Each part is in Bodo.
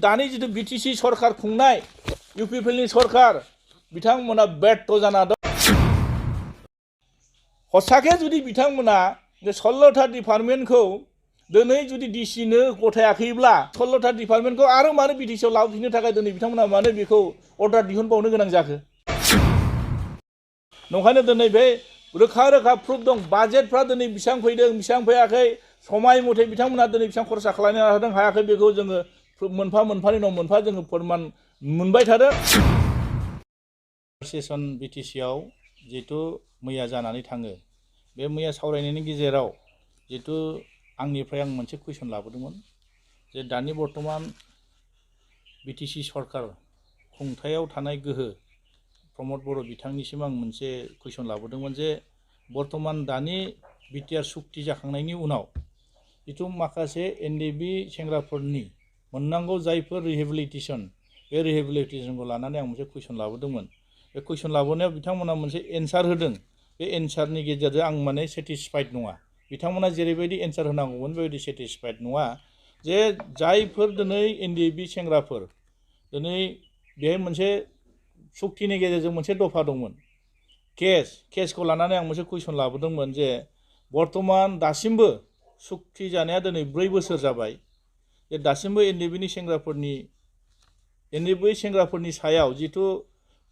दानि जिथु बिटिसि सरकार खुंनाय इउपिपिएलनि सरकार बिथांमोना बेर्थ जाना दं हसाके जुदि बिथांमोना 16टा डिपार्टमेन्टखौ दिनै जुदि डिसिनो गथायाखैब्ला 16टा डिपार्टमेन्टखौ आरो मानो बिटिसिआव लाबोफिननो थाखाय दिनै बिथांमोना मानो बेखौ अर्डार दिहुनबावनो गोनां जाखो नंखायनो दिनै बे रोखा रोखा प्रुफ दं बाजेटफ्रा दिनै बेसेबां फैदों बेसेबां फैयाखै समाय मथे बिथांमोना दिनै बेसेबां खरसा खालामनो हादों हायाखै बेखौ जोङो मोनफा मोनफानि उनाव मोनफा जोङो फोरमान मोनबाय थादों सेसन बिटिसिआव जितु मैया जानानै थाङो बे मैया सावरायनायनि गेजेराव जितु आंनिफ्राय आं मोनसे कुइसन लाबोदोंमोन जे दानि बर्तमान बिटिसि सरकार खुंथायाव थानाय गोहो प्रमद बर' बिथांनिसिम आं मोनसे कुइसन लाबोदोंमोन जे बर्तमान दानि बिटिआर सुक्ति जाखांनायनि उनाव जितु माखासे एनडिबि सेंग्राफोरनि मोननांगौ जायफोर रिहेबिलिटेसन बे रिहेबिलिटेसनखौ लानानै आं मोनसे कुइसन लाबोदोंमोन बे कुइसन लाबोनायाव बिथांमोना मोनसे एन्सार होदों बे एन्सारनि गेजेरजों आं माने सेटिसफाइड नङा बिथांमोना जेरैबायदि एन्सार होनांगौमोन बेबायदि सेटिसफाइड नङा जे जायफोर दिनै एनडिबि सेंग्राफोर दिनै बेहाय मोनसे सुक्तिनि गेजेरजों मोनसे दफा दंमोन केसखौ लानानै आं मोनसे कुइसन लाबोदोंमोन जे बर्तमान दासिमबो सुक्ति जानाया दिनै 4 बोसोर जाबाय जे दासिमबो एनडिबिनि सेंग्राफोरनि सायाव जितु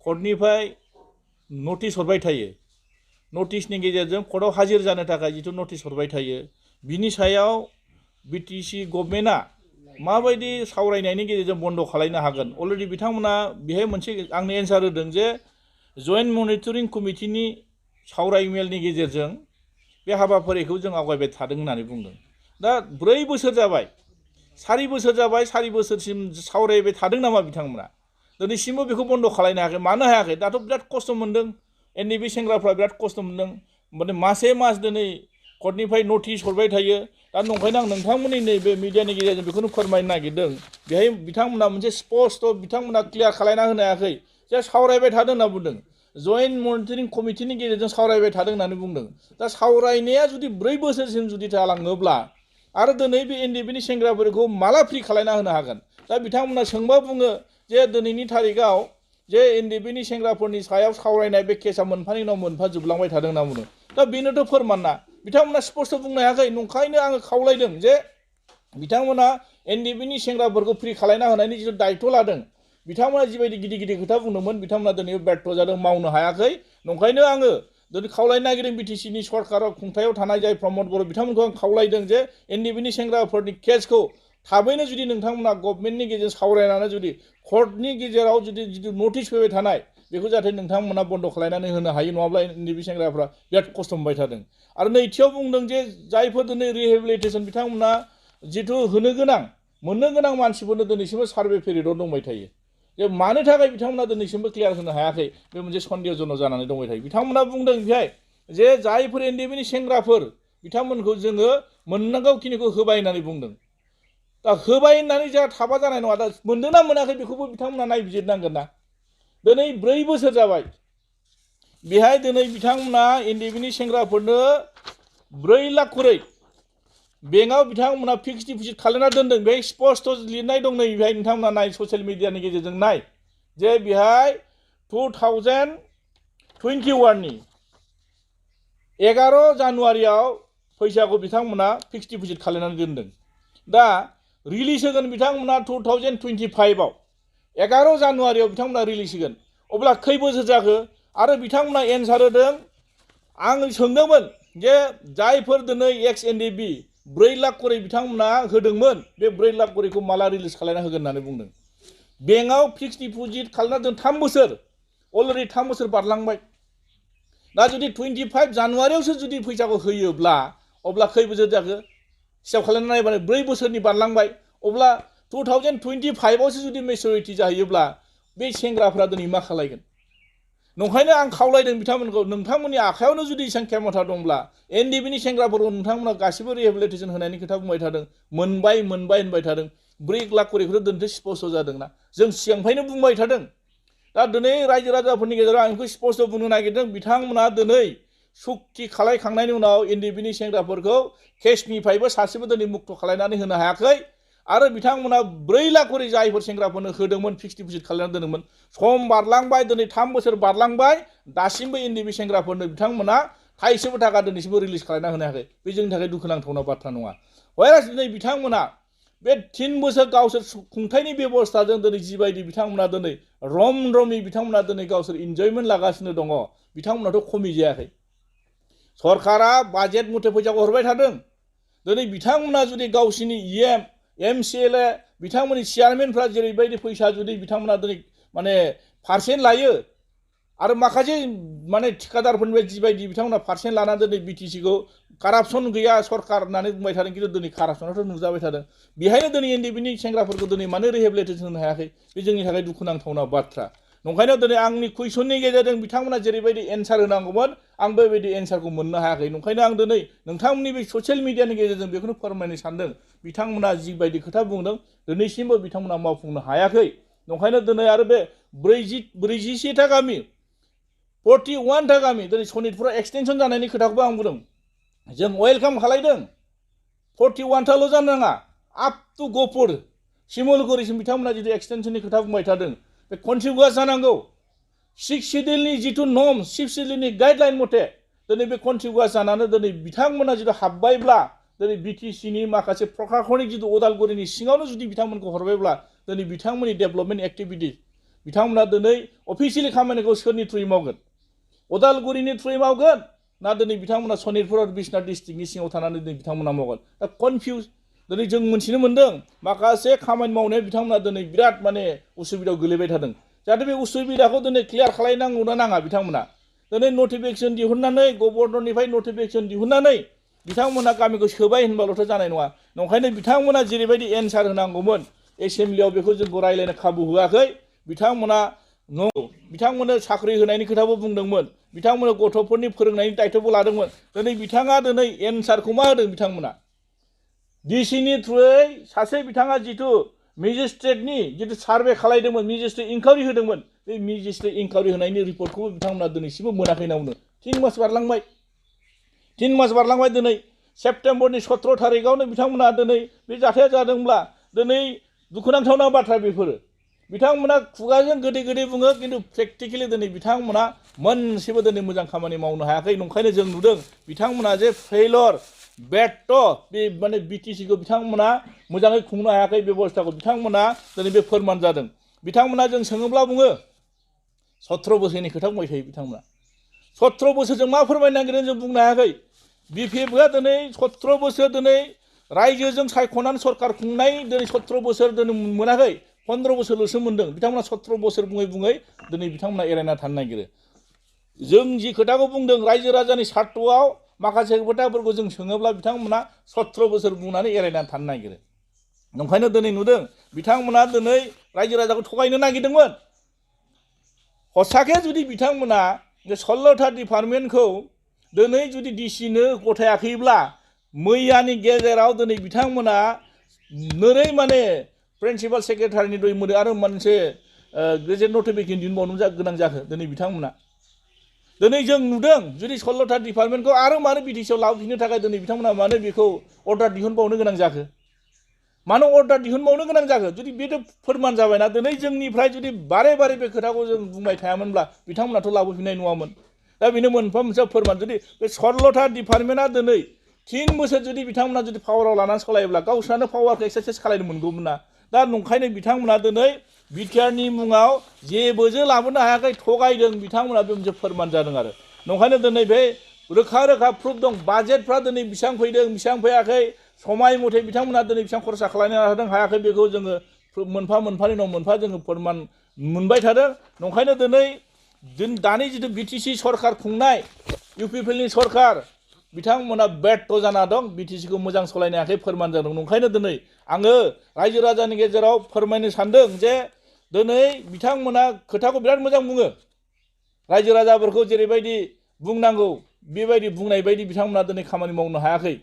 कर्टनिफ्राय नटिस हरबाय थायो नटिसनि गेजेरजों कर्टआव हाजिर जानो थाखाय जितु नटिस हरबाय थायो बिनि सायाव बिटिसि गभर्नमेन्टआ माबायदि सावरायनायनि गेजेरजों बन्द खालामनो हागोन अलरेडि बिथांमोना बेहाय मोनसे आंनो एन्सार होदों जे जइन्ट मनिटरिं कमिटिनि सावरायमेलनि गेजेरजों बे हाबाफारिखौ जों आवगायबाय थादों होननानै बुंदों दा 4 बोसोर जाबाय 4 बोसोर जाबाय 4 बोसोरसिम सावरायबाय थादों नामा बिथांमोना दिनैसिमबो बेखौ बन्द खालामनो हायाखै मानो हायाखै दाथ' बिराद खस्थ मोनदों एनडिबि सेंग्राफ्रा बिराद खस्थ मोनदों माने मासे मास दिनै कर्टनिफ्राय नटिस हरबाय थायो दा नंखायनो आं नोंथांमोननि नैबे मिडियानि गेजेरजों बेखौनो फोरमायनो नागिरदों बेहाय बिथांमोना मोनसे स्पष्ट बिथांमोना क्लियार खालामना होनो हायाखै जे सावरायबाय थादों होनना बुंदों जइन्ट मनिटरिं कमिटिनि गेजेरजों सावरायबाय थादों होननानै बुंदों दा सावरायनाया जुदि 4 बोसोरसिम जुदि जालाङोब्ला आरो दिनै बे एनडिबिनि सेंग्राफोरखौ माला फ्रि खालामना होनो हागोन दा बिथांमोना सोंबा बुङो जे दिनैनि थारिखआव जे एनडिबिनि सेंग्राफोरनि सायाव सावरायनाय बे केसा मोनफानि उनाव मोनफा जोबलांबाय थादों होनना बुंदों दा बेनोथ' फोरमान ना बिथांमोना स्पष्ट बुंनो हायाखै नंखायनो आङो खावलायदों जे बिथांमोना एनडिबिनि सेंग्राफोरखौ फ्रि खालामना होनायनि जिथु दायित्व लादों बिथांमोना जिबायदि गिदिर गिदिर खोथा बुंदोंमोन बिथांमोना दिनै बेर्थ जादों मावनो हायाखै नंखायनो आङो दिनै खावलायनो नागिरदों बिटिसिनि सरकाराव खुंथायाव थानाय जाय प्रमद बर' बिथांमोनखौ आं खावलायदों जे एनडिबिनि सेंग्राफोरनि केसखौ थाबैनो जुदि नोंथांमोना गभर्नमेन्टनि गेजेरजों सावरायनानै जुदि कर्टनि गेजेराव जुदि नटिस फैबाय थानाय बेखौ जाहाथे नोंथांमोना बन्द खालामनानै होनो हायो नङाब्ला एनडिबि सेंग्राफ्रा बिराद खस्थ मोनबाय थादों आरो नैथियाव बुंदों जे जायफोर दिनै रिहेबिलिटेसन बिथांमोना जिथु होनो गोनां मोननो गोनां मानसिफोरनो दिनैसिमबो सार्भे पिरियडआव दंबाय थायो जे मानो थाखाय बिथांमोना दिनैसिमबो क्लियार होनो हायाखै बे मोनसे सन्देहजनक जानानै दंबाय थायो बिथांमोना बुंदों बेहाय जे जायफोर एनडिबिनि सेंग्राफोर बिथांमोनखौ जोङो मोननांगौखिनिखौ होबाय होननानै बुंदों दा होबाय होननानै जोंहा थाबा जानाय नङा दा मोनदोंना मोनाखै बेखौबो बिथांमोना नायबिजिरनांगोन ना दिनै 4 बोसोर जाबाय बेहाय दिनै बिथांमोना एनडिबिनि सेंग्राफोरनो 4 लाख खरै बेंकआव बिथांमोना फिक्स डिप'जिट खालामना दोनदों बेहाय स्पष्ट लिरनाय दं नै बेहाय नोंथांमोना नाय ससियेल मिडियानि गेजेरजों नाय जे बेहाय 2021 नि 11 जानुवारियाव फैसाखौ बिथांमोना फिक्स डिप'जिट खालामनानै दोनदों दा रिलिज होगोन बिथांमोना 2025 आव 11 जानुवारियाव बिथांमोना रिलिज होगोन अब्ला खै बोसोर जाखो आरो बिथांमोना एन्सार होदों आं सोंदोंमोन जे जायफोर दिनै एक्स एनडिबि 4 लाख खरै बिथांमोना होदोंमोन बे 4 लाख खरैखौ माला रिलिज खालामना होगोन होननानै बुंदों बेंकआव फिक्स डिप'जिट खालामना दोन 3 बोसोर अलरेडि 3 बोसोर बारलांबाय दा जुदि 25 जानुवारियावसो जुदि फैसाखौ होयोब्ला अब्ला खै बोसोर जाखो हिसाब खालामना नायबानो 4 बोसोरनि बारलांबाय अब्ला 2025 आवसो जुदि मेचुरिटि जाहैयोब्ला बे सेंग्राफ्रा दिनै मा खालायगोन नंखायनो आं खावलायदों बिथांमोनखौ नोंथांमोननि आखायावनो जुदि एसेबां खेमथा दंब्ला एनडिबिनि सेंग्राफोरखौ नोंथांमोना गासिबो रिहेबिलिटेसन होनायनि खोथा बुंबाय थादों मोनबाय होनबाय थादों 4 लाख खरैखौथ' दोनथ' स्पष्ट जादोंना जों सिगांनिफ्रायनो बुंबाय थादों दा दिनै रायजो राजाफोरनि गेजेराव आं बेखौ स्पष्ट बुंनो नागिरदों बिथांमोना दिनै सुक्ति खालामखांनायनि उनाव एनडिबिनि सेंग्राफोरखौ केसनिफ्रायबो सासेबो दिनै मुक्त खालामनानै होनो हायाखै आरो बिथांमोना 4 लाख करि जायफोर सेंग्राफोरनो होदोंमोन फिक्स डिपजिट खालामनानै दोनदोंमोन सम बारलांबाय दिनै 3 बोसोर बारलांबाय दासिमबो एनडिबि सेंग्राफोरनो बिथांमोना थाइसेबो थाखा दिनैसिमबो रिलिज खालामना होनो हायाखै बे जोंनि थाखाय दुखुनांथावना बाथ्रा नङा वायरास दिनै बिथांमोना बे 3 बोसोर गावसोर खुंथायनि बेबस्थाजों दिनै जिबायदि बिथांमोना दिनै रम रमि बिथांमोना दिनै गावसोर इन्जयमेन्ट लागासिनो दङ बिथांमोनाथ' खमि जायाखै सरकारा बाजेट मथे फैसाखौ हरबाय थादों दिनै बिथांमोना जुदि गावसिनि इएम एमसिएलए बिथांमोननि चेयारमेनफ्रा जेरैबायदि फैसा जुदि बिथांमोना दिनै माने पार्सेन्ट लायो आरो माखासे माने ठिकादारफोरनिफ्राय जिबायदि बिथांमोना पार्सेन्ट लानानै दिनै बिटिसिखौ कारापसन गैया सरकार होननानै बुंबाय थादों खिन्थु दिनै कारापसनाथ' नुजाबाय थादों बेहायनो दिनै एनडिबिनि सेंग्राफोरखौ दिनै मानो रिहेबिलिटेसन होनो हायाखै बे जोंनि थाखाय दुखुनांथावना बाथ्रा नंखायनो दिनै आंनि कुइसननि गेजेरजों बिथांमोना जेरैबायदि एन्सार होनांगौमोन आं बेबायदि एन्सारखौ मोननो हायाखै नंखायनो आं दिनै नोंथांमोननि बे ससियेल मिडियानि गेजेरजों बेखौनो फोरमायनो सानदों बिथांमोना जिबायदि खोथा बुंदों दिनैसिमबो बिथांमोना मावफुंनो हायाखै नंखायनो दिनै आरो बे 41 गामि 41 गामि दिनै सनितपुराव एक्सटेनसन जानायनि खोथाखौबो आं बुंदों जों वेलकाम खालायदों 41 जानो नाङा आप टु गपुर शिमलगुरिसिम बिथांमोना जुदि एक्सटेनसननि खोथा बुंबाय थादों बे कन्टिगुवास जानांगौ 6 शिड्युलनि जिथु नर्म 6 शिड्युलनि गाइडलाइन मथे दिनै बे कन्टिगुवास जानानै दिनै बिथांमोना जुदि हाबबायब्ला दिनै बिटिसिनि माखासे प्रशासनिक जिथु उदालगुरिनि सिङावनो जुदि बिथांमोनखौ हरबायब्ला दिनै बिथांमोननि डेभेलपमेन्ट एक्टिभिटिस बिथांमोना दिनै अफिसियेलि खामानिखौ सोरनि थ्रुयै मावगोन उदालगुरिनि थ्रुयै मावगोन ना दिनै बिथांमोना सनितपुर आरो बिश्वनाथ डिस्ट्रिक्टनि सिङाव थानानै दिनै बिथांमोना मावगोन दा कनफिउज दिनै जों मोनथिनो मोन्दों माखासे खामानि मावनायाव बिथांमोना दिनै बिराद माने उसुबिदायाव गोलैबाय थादों जाहाथे बे उसुबिदाखौ दिनै क्लियार खालायनांगौना नाङा बिथांमोना दिनै नटिफिकेसन दिहुननानै गभर्नरनिफ्राय नटिफिकेसन दिहुननानै बिथांमोना गामिखौ सोबाय होनबाल'थ' जानाय नङा नंखायनो बिथांमोना जेरैबायदि एन्सार होनांगौमोन एसेम्ब्लियाव बेखौ जोंखौ रायज्लायनो खाबु होआखै बिथांमोना बिथांमोननो साख्रि होनायनि खोथाबो बुंदोंमोन बिथांमोननो गथ'फोरनि फोरोंनायनि दायित्वबो लादोंमोन दिनै बिथाङा दिनै एन्सारखौ मा होदों बिथांमोना डिसिनि थ्रुयै सासे बिथाङा जिथु मेजिस्ट्रेटनि जिथु सार्भे खालायदोंमोन मेजिस्ट्रेट इनकुवारि होदोंमोन बे मेजिस्ट्रेट इनकुवारि होनायनि रिपर्टखौबो बिथांमोना दिनैसिमबो मोनाखै होनना बुंदों 3 मास बारलांबाय 3 मास बारलांबाय दिनै सेप्तेम्बरनि 17 थारिखआवनो बिथांमोना दिनै बे जाथाया जादोंब्ला दिनै दुखुनांथावना बाथ्रा बेफोरो बिथांमोना खुगाजों गोदै गोदै बुङो खिन्थु प्रेक्टिकेलि दिनै बिथांमोना मोनसेबो दिनै मोजां खामानि मावनो हायाखै नंखायनो जों नुदों बिथांमोना जे फेइलर बेट बे माने बिटिसिखौ बिथांमोना मोजाङै खुंनो हायाखै बेबस्थाखौ बिथांमोना दिनै बे फोरमान जादों बिथांमोना जों सोङोब्ला बुङो 17 बोसोरनि खोथा बुंबाय थायो बिथांमोना 17 बोसोरजों मा फोरमायनो नागिरदों जों बुंनो हायाखै बिपिएफआ दिनै 17 बोसोर दिनै रायजोजों सायख'नानै सरकार खुंनाय दिनै 17 बोसोर दिनै मोनाखै 15 बोसोरल'सो मोन्दों बिथांमोना 17 बोसोर बुङै बुङै दिनै बिथांमोना एरायना थानो नागिरो जों जि खोथाखौ बुंदों रायजो राजानि सार्थआव माखासे खोथाफोरखौ जों सोङोब्ला बिथांमोना 17 बोसोर बुंनानै एरायना थानो नागिरो नंखायनो दिनै नुदों बिथांमोना दिनै रायजो राजाखौ थगायनो नागिरदोंमोन हसाके जुदि बिथांमोना 16था डिपार्टमेन्टखौ दिनै जुदि डिसिनो गथायाखैब्ला मैयानि गेजेराव दिनै बिथांमोना नोरै माने प्रिन्सिपाल सेक्रेटारिनि दय मोनो आरो मोनसे गेजेट नटिफिकेसन दिहुनबावनो गोनां जाखो दिनै बिथांमोना दिनै जों नुदों जुदि 16था डिपार्टमेन्टखौ आरो मानो बिटिसिआव लाबोफिननो थाखाय दिनै बिथांमोना मानो बेखौ अर्डार दिहुनबावनो गोनां जाखो मानो अर्डार दिहुनबावनो गोनां जाखो जुदि बेथ' फोरमान जाबायना दिनै जोंनिफ्राय जुदि बारे बारे बे खोथाखौ जों बुंबाय थायामोनब्ला बिथांमोनाथ' लाबोफिननाय नङामोन दा बेनो मोनफा मोनसे फोरमान जुदि बे 16था डिपार्टमेन्टआ दिनै 3 बोसोर जुदि बिथांमोना जुदि पावाराव लानानै सालायोब्ला गावसोरानो पावारखौ एक्सारसाइज खालामनो मोनगौमोन ना दा नंखायनो बिथांमोना दिनै बिटिआरनि मुङाव जेबोजों लाबोनो हायाखै थगायदों बिथांमोना बे मोनसे फोरमान जादों आरो नंखायनो दिनै बे रोखा रोखा प्रुफ दं बाजेटफ्रा दिनै बेसेबां फैदों बेसेबां फैयाखै समाय मथे बिथांमोना दिनै बेसेबां खरसा खालामनो हादों हायाखै बेखौ जोङो मोनफा मोनफानि उनाव मोनफा जोङो फोरमान मोनबाय थादों नंखायनो दिनै दानि जिथु बिटिसि सरकार खुंनाय इउपिपिएलनि सरकार बिथांमोना बेट जाना दं बिटिसिखौ मोजां सालायनो हायाखै फोरमान जादों नंखायनो दिनै आङो रायजो राजानि गेजेराव फोरमायनो सानदों जे दिनै बिथांमोना खोथाखौ बिराद मोजां बुङो रायजो राजाफोरखौ जेरैबायदि बुंनांगौ बेबायदि बुंनाय बायदि बिथांमोना दिनै खामानि मावनो हायाखै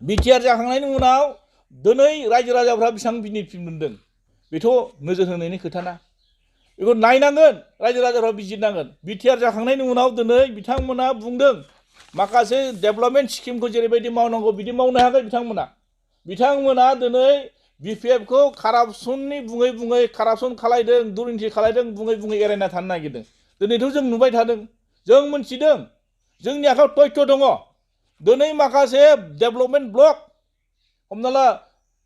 बिटिआर जाखांनायनि उनाव दिनै रायजो राजाफ्रा बेसेबां बेनिफिट मोनदों बेथ' नोजोर होनायनि खोथाना बेखौ नायनांगोन रायजो राजाफ्रा बिजिरनांगोन बिटिआर जाखांनायनि उनाव दिनै बिथांमोना बुंदों माखासे डेभेलपमेन्ट स्किमखौ जेरैबायदि मावनांगौ बिदि मावनो हायाखै बिथांमोना दिनै BPF खौ कारापसननि बुङै बुङै कारापसन खालायदों दुर्निति खालायदों बुङै बुङै एरायना थानो नागिरदों दिनैथ' जों नुबाय थादों जों मोनथिदों जोंनि आखायाव तथ्य दङ दिनै माखासे डेभेलपमेन्ट ब्लक हमना ला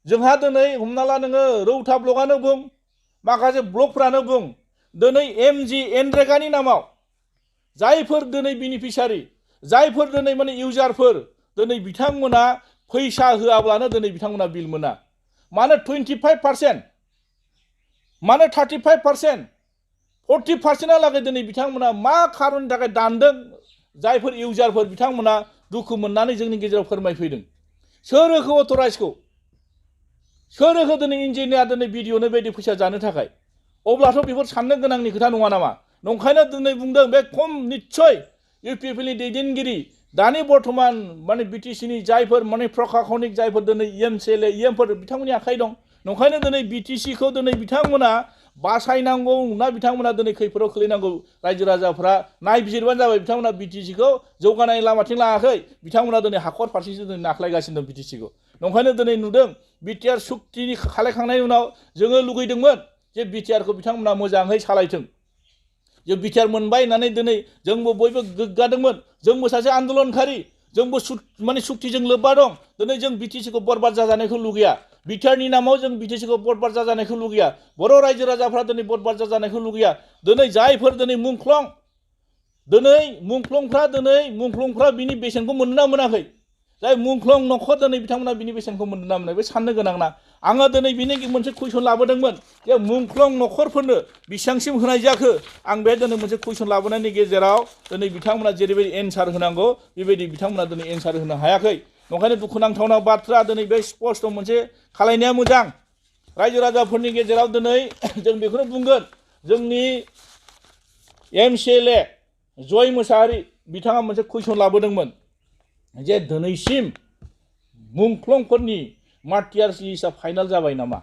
जोंहा दिनै हमना ला नोङो रौता ब्लकआनो बुं माखासे ब्लकफ्रानो बुं दिनै MG एनरेगानि नामाव जायफोर दिनै बेनिफिसियारि जायफोर दिनै माने इउजारफोर दिनै बिथांमोना फैसा होआब्लानो दिनै बिथांमोना बिल मोना मानो 25% मानो 35% 40% लागै दिनै बिथांमोना मा खारननि थाखाय दानदों जायफोर इउजारफोर बिथांमोना दुखु मोननानै जोंनि गेजेराव फोरमायफैदों सोर होखो अथराइजखौ सोर होखो दिनै इन्जिनियार दिनै भिडिअनो बायदि फैसा जानो थाखाय अब्लाथ' बेफोर साननो गोनांनि खोथा नङा नामा नंखायनो दिनै बुंदों बे खम निस्सय इउपिपिएलनि दैदेनगिरि दानि बर्थमान माने बिटिसिनि जायफोर माने प्रशासनिक जायफोर दिनै एमसिएलए इएमफोर बिथांमोननि आखाइ दं नंखायनो दिनै बिटिसिखौ दिनै बिथांमोना बासायनांगौ ना बिथांमोना दिनै खैफोदाव खोलैनांगौ रायजो राजाफ्रा नायबिजिरबानो जाबाय बिथांमोना बिटिसिखौ जौगानाय लामाथिं लाङाखै बिथांमोना दिनै हाखर फारसेसो दिनै नाख्लायगासिनो दं बिटिसिखौ नंखायनो दिनै नुदों बिटिआर सुक्तिनि खालायखांनायनि उनाव जोङो लुगैदोंमोन जे बिटिआरखौ बिथांमोना मोजाङै सालायथों जे बिटिआर मोनबाय होननानै दिनै जोंबो बयबो गोग्गादोंमोन जोंबो सासे आन्दोलनकारि जोंबो माने सुक्तिजों लोब्बा दं दिनै जों बिटिसिखौ बरबाद जाजानायखौ लुगैया बिटिआरनि नामाव जों बिटिसिखौ बरबाद जाजानायखौ लुगैया बर' रायजो राजाफ्रा दिनै बरबाद जाजानायखौ लुगैया दिनै जायफोर दिनै मुंख्लंफ्रा बिनि बेसेनखौ मोनना मोनाखै जाय मुंख्लं नखर दिनै बिथांमोना बिनि बेसेनखौ मोनना मोनाखै बे साननो गोनां ना आङो दिनै बिनि मोनसे कुइसन लाबोदोंमोन जे मुंख्लं नखरफोरनो बेसेबांसिम होनाय जाखो आं बे दिनै मोनसे कुइसन लाबोनायनि गेजेराव दिनै बिथांमोना जेरैबायदि एन्सार होनांगौ बेबायदि बिथांमोना दिनै एन्सार होनो हायाखै नंखायनो दुखुनांथावना बाथ्रा दिनै बे स्पष्ट मोनसे खालायनाया मोजां रायजो राजाफोरनि गेजेराव दिनै जों बेखौनो बुंगोन जोंनि एमसिएलए जय मोसाहारि बिथाङा मोनसे कुइसन लाबोदोंमोन जे दिनैसिम मुंख्लंफोरनि मार्टियार्स लिस्टआ फाइनाल जाबाय नामा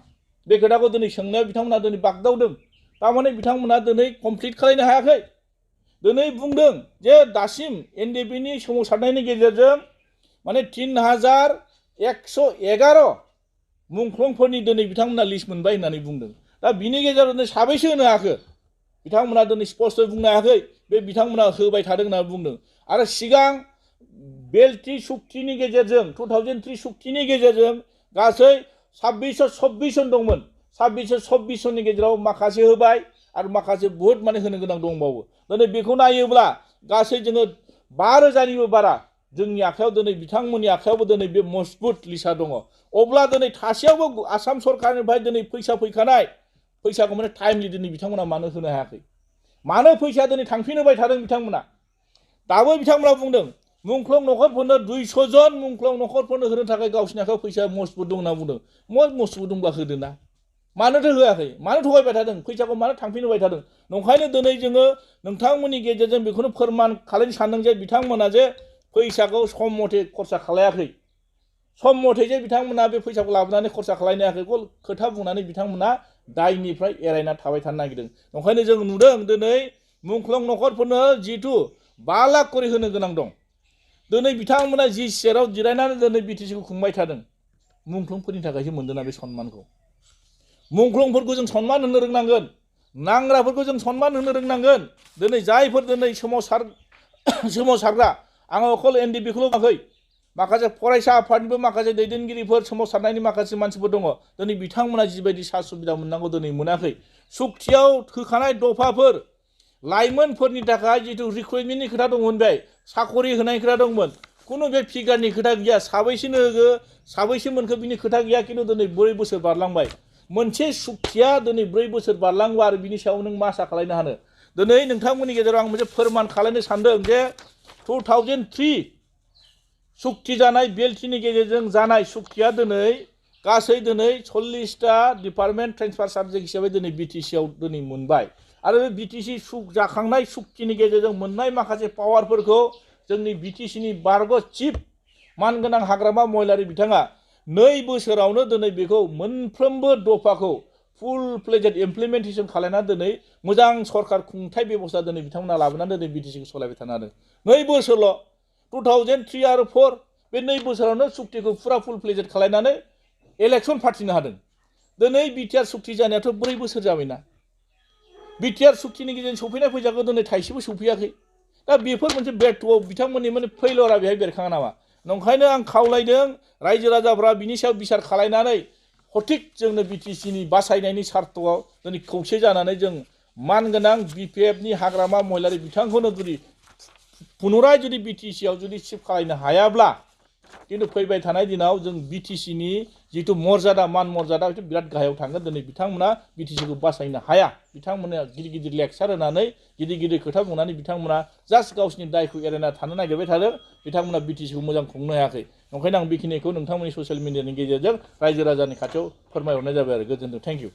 बे खोथाखौ दिनै सोंनायाव बिथांमोना दिनै बागदावदों तारमाने बिथांमोना दिनै कमप्लिट खालायनो हायाखै दिनै बुंदों जे दासिम एनडिएफबिनि सोमावसारनायनि गेजेरजों माने 3111 मुंख्लंफोरनि दिनै बिथांमोना लिस्ट मोनबाय होननानै बुंदों दा बिनि गेजेराव दिनै साबैसे होनो हाखो बिथांमोना दिनै स्पष्टयै बुंनो हायाखै बे बिथांमोना होबाय थादों होनना बुंदों आरो सिगां बेलटि सुक्तिनि गेजेरजों 2003 सुक्तिनि गेजेरजों गासै 2626 जन दंमोन 2626 जननि गेजेराव माखासे होबाय आरो माखासे बहुत माने होनो गोनां दंबावो दिनै बेखौ नायोब्ला गासै जोङो 5000निबो बारा जोंनि आखायाव दिनै बिथांमोननि आखायावबो दिनै बे मजबुत लिस्टआ दङ अब्ला दिनै थासेयावबो आसाम सरकारनिफ्राय दिनै फैसा फैखानाय फैसाखौ माने टाइमलि दिनै बिथांमोना मानो होनो हायाखै मानो फैसा दिनै थांफिनहोबाय थादों बिथांमोना दाबो बिथांमोना बुंदों मुंख्लं नखरफोरनो 200 जन मुंख्लं नखरफोरनो होनो थाखाय गावसिनि आखायाव फैसा मजबुत दं होनना बुंदों मजबुत दंब्ला होदोना मानोथो होआखै मानो थगायबाय थादों फैसाखौ मानो थांफिनहोबाय थादों नंखायनो दिनै जोङो नोंथांमोननि गेजेरजों बेखौनो फोरमान खालामनो सानदों जे बिथांमोना जे फैसाखौ सम मथे खरसा खालायाखै सम मथे जे बिथांमोना बे फैसाखौ लाबोनानै खरसा खालायनो हायाखै खोथा बुंनानै बिथांमोना दायनिफ्राय एरायना थाबाय थानो नागिरदों नंखायनो जों नुदों दिनै मुंख्लं नखरफोरनो जितु 5 लाख करि होनो गोनां दं दिनै बिथांमोना जि सियाराव जिरायनानै दिनै बिटिसिखौ खुंबाय थादों मुंख्लंफोरनि थाखायसो मोनदोंना बे सन्मानखौ मुंख्लंफोरखौ जों सन्मान होनो रोंनांगोन नांग्राफोरखौ जों सन्मान होनो रोंनांगोन दिनै जायफोर दिनै सोमावसारग्रा आङो अकल एनडिएफबिखौल' बुङाखै माखासे फरायसा आफादनिबो माखासे दैदेनगिरिफोर सोमावसारनायनि माखासे मानसिफोर दङ दिनै बिथांमोना जिबायदि सा सुबिदा मोननांगौ दिनै मोनाखै सुक्तियाव होखानाय दफाफोर लाइमोनफोरनि थाखाय जितु रिक्रुइटमेन्टनि खोथा दंमोन बे साकरि होनाय खोथा दंमोन खुनु बे फिगारनि खोथा गैया साबैसेनो होगो साबैसे मोनखो बिनि खोथा गैया खिन्थु दिनै 4 बोसोर बारलांबाय मोनसे सुक्तिया दिनै 4 बोसोर बारलांबा आरो बिनि सायाव नों मा आसा खालायनो हानो दिनै नोंथांमोननि गेजेराव आं मोनसे फोरमान खालामनो सानदों जे 2003 सुक्ति जानाय बेलटिनि गेजेरजों जानाय सुक्तिया दिनै गासै दिनै 40टा डिपार्टमेन्ट ट्रेन्सफार साबजेक्ट हिसाबै दिनै बिटिसिआव दिनै मोनबाय आरो बिटिसि जाखांनाय सुक्तिनि गेजेरजों मोननाय माखासे पावारफोरखौ जोंनि बिटिसिनि बारग' चिफ मानगोनां हाग्रामा महिलारि बिथाङा 2 बोसोरावनो दिनै बेखौ मोनफ्रोमबो दफाखौ फुल फ्लेजेड इमप्लिमेन्टेसन खालामना दिनै मोजां सरकार खुंथाय बेबस्था दिनै बिथांमोना लाबोनानै दिनै बिटिसिखौ सालायबाय थानो हादों 2 बोसोरल' 2003 आरो 4 बे 2 बोसोरावनो सुक्तिखौ फुरा फुल फ्लेजेड खालामनानै इलेक्सन फाथिनो हादों दिनै बिटिआर सुक्ति जानायाथ' 4 बोसोर जाबायना बिटिआर सुक्तिनि गेजेरजों सफैनाय फैसाखौ दिनै थाइसेबो सफैयाखै दा बेफोर मोनसे बेर्थ'आव बिथांमोननि माने फैलरा बेहाय बेरखाङा नामा नंखायनो आं खावलायदों रायजो राजाफ्रा बिनि सायाव बिसार खालायनानै सঠিक जोंनो बिटिसिनि बासायनायनि सार्थआव दिनै खौसे जानानै जों मानगोनां बिपिएफनि हाग्रामा महिलारि बिथांखौनो जुदि पुनराय जुदि बिटिसिआव जुदि शिफ्ट खालायनो हायाब्ला किन्तु फैबाय थानाय दिनाव जों बिटिसिनि जितु मर्यादा मान मर्यादा बेथ' बिराद गाहायाव थांगोन दिनै बिथांमोना बिटिसिखौ बासायनो हाया बिथांमोना गिदिर गिदिर लेक्सार होनानै गिदिर गिदिर खोथा बुंनानै बिथांमोना जास्ट गावसिनि दायखौ एरायना थानो नागिरबाय थादों बिथांमोना बिटिसिखौ मोजां खुंनो हायाखै ओंखायनो आं बेखिनिखौ नोंथांमोननि ससियेल मिडियानि गेजेरजों रायजो राजानि खाथियाव फोरमायहरनाय जाबाय आरो गोजोन्थों थेंक इउ